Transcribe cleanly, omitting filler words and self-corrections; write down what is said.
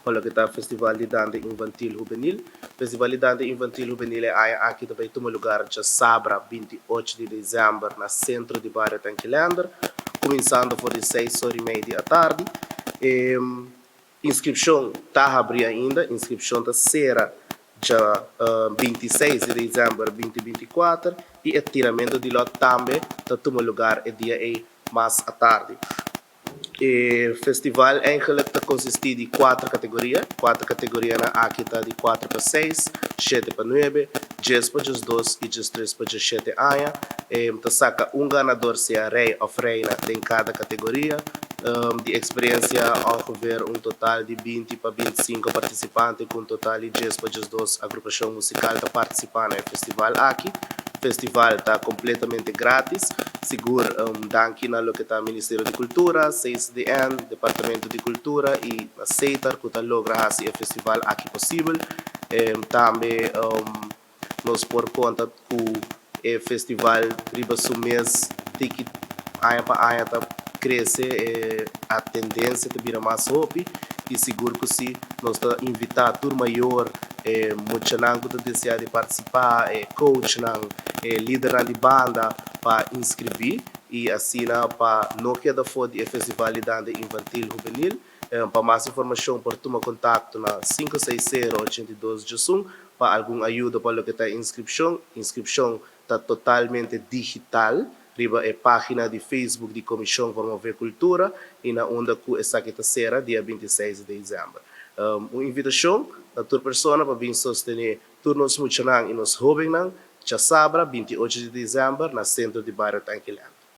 Pa loke ta Festival di Dande Infantil Hubenil. Festival di Dande Infantil Hubenil e aña aki ta bay tuma lugar diasabra 28 di december na Centro di Bario Tanki Leander, cuminsando for di 6:30 di atardi. E inscripcion ta habri ainda, inscripcion ta cera dia 26 di december 2024 y e tiramento di lot tambe ta tuma lugar e dia ey mas atardi. E festival eigenlijk ta consisti di cuater categoria. Cuater categoria nan aki ta di 4 pa 6, 7 pa 9, 10 pa 12 y 13 pa 17 aña. Ta saca un ganador, sea rey of reina, den cada categoria. Di experiencia, ongeveer un total di 20 pa 25 participante, cu un total di 10 pa 12 agrupacion musical ta participa na e festival aki. Festival ta completamente gratis. Sigur, danki na loke ta Ministerio di Cultura, CCDN, Departamento di Cultura y CETAR cu ta logra haci e festival aki posibel. Tambe nos por conta cu e festival riba su mes tiki aña pa aña ta crece, e tendencia ta bira mas hopi y sigur cu si nos ta invita tur mayor, muchanan cu ta desea di participa, coachnan, lidernan di banda pa inscribi y asina pa no keda for di e Festival di Dande Infantil Hubenil. Pa mas informacion por tuma contacto na 560 82 pa algun ayudo pa loke ta inscripcion. Inscripcion ta totalmente digital riba e pagina di Facebook di Comision Promove Cultura y na unda cu esaki ta cera dia 26 di december. Un invitacion na tur persona pa bin sostene tur nos muchanan y nos hobennan, diasabra 28 di december na Centro di Bario Tanki Leander.